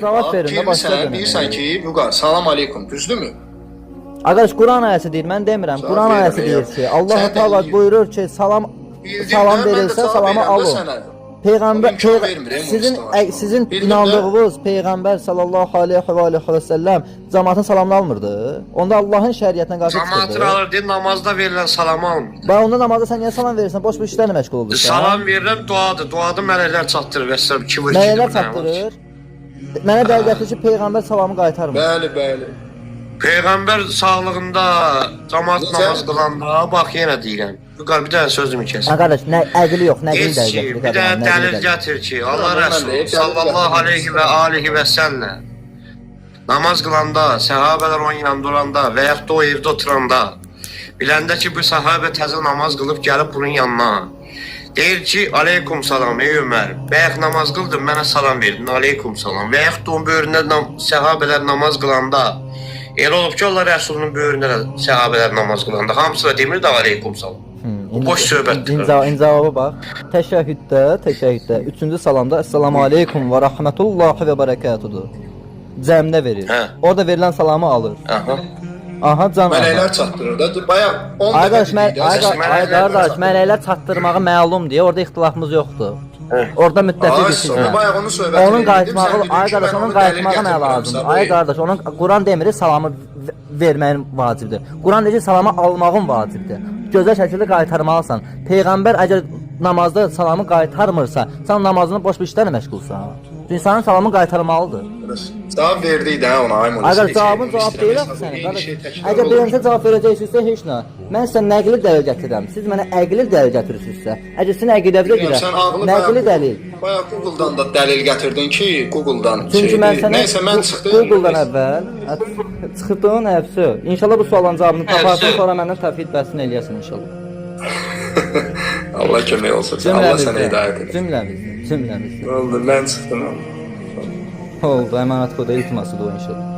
Cavab verin də, başqa Girmisən, dönəm. deyirsən ki, Vüqar, salam aleykum, düzdürmü? Arkadaş, Quran ayəsi deyir, mən demirəm. Cavab Quran verirəm, ayəsi deyir ya. ki, Allah Sən də Taala buyurur ki, salam Bildim salam də, mən də verilsə cavab salamı verirəm də alın. sənə. Peyğəmbər İmkan peyğ vermir, ey sizin Mustafa. sizin Bildim də. inandığınız peyğəmbər sallallahu alayhi və alihi və səlləm cəmaatın salamını almırdı. Onda Allahın şəriətinə qarşı Cəmaatın çıxırdı. alır deyir, namazda verilən salamı almır. Bax onda namazda sən niyə salam verirsən? Boş bir işlərlə məşğul olursan. Salam verirəm, duadır. Duada mələklər çatdırır vəssalam. 2 vur 2. Mələklər çatdırır. Mənə dəlil gətir ki, peyğəmbər salamı qaytarmır. Bəli, bəli. Peyğəmbər sağlığında cəmaat Necə? namaz qılanda, bax yenə deyirəm. Vüqar, bir dənə sözümü kəs. Ha qardaş, nə əqli yox, nəqli Heç dəlil ki, gətir. bir dənə qardaş, nəqli dəlil dəlil. gətir ki, Allah Mən də Rəsulü dəlil sallallahu gətirmirəm. aleyhi və alihi və səlləm namaz qılanda, səhabələr onun yanında olanda və yaxud da o evdə oturanda, biləndə ki, bu səhabə təzə namaz qılıb gəlib bunun yanına. Deyir ki, aleykum salam ey Ömər. Bayaq namaz qıldın, mənə salam verdin. Aleykum salam. Və yaxud da onun böyründə səhabələr namaz qılanda, elə olub ki, Allah Rəsulunun böyründə də səhabələr namaz qılanda, hamısı da demir də aleykum salam. Bu boş söhbətdir. İndi cavaba bax. Təşəhhüddə, təşəhhüddə üçüncü salamda Əssalamu aleykum və rəhmətullahi və bərəkətudur. Cəmdə verir. Hə. Orada verilən salamı alır. Aha. Aha can. aha. Mələklər çatdırır da. Bayaq 10 Ay qardaş, dəfə mən, dedik də, ay, sən ay qardaş, mələklər çatdırmağı məlumdur. Orada ixtilafımız yoxdur. Orada müttəfiq Ay, sizinlə. bayaq onun söhbətini Onun edirdim, qayıtmağı, sən dedin ay ki, qardaş, mən onun onu dəlil qayıtmağı nə gətirmirəm, lazımdır? sən Ay buyur. qardaş, onun Quran demir salamı verməyin vacibdir. Quran deyir ki, salamı almağın vacibdir. Gözəl şəkildə qaytarmalısan. Peyğəmbər əgər namazda salamı qaytarmırsa, sən namazını boş bir işlərlə məşğulsan. İnsanın salamı qaytarmalıdır. Cavab verdik də ona, ay Munis. Ay qardaş, cavabın cavab deyil axı sənin qardaş. Əgər beləncə cavab verəcəksinizsə heç nə. Mən sizə nəqli dəlil gətirirəm. Siz mənə əqli dəlil gətirirsinizsə, əgər sizin əqidənizə Bilmirəm, görə sən ağlı nəqli bayaq- dəlil. Bayaq Google-dan da dəlil gətirdin ki, Google-dan. Çünki şeydir. mən sənə Nəysə mən çıxdım. Google-dan əvvəl çıxdığın əfsü. İnşallah bu sualın cavabını taparsan, Əfsü. sonra məndən təvhid bəhsini eləyəsən inşallah. Allah kömək olsun. Allah sənə Cümləmizdə, hidayət etsin. cümləmizdə, cümləmizdə. Oldu, mən çıxdım. Oldu, əmanət qoyda iltiması da o inşallah.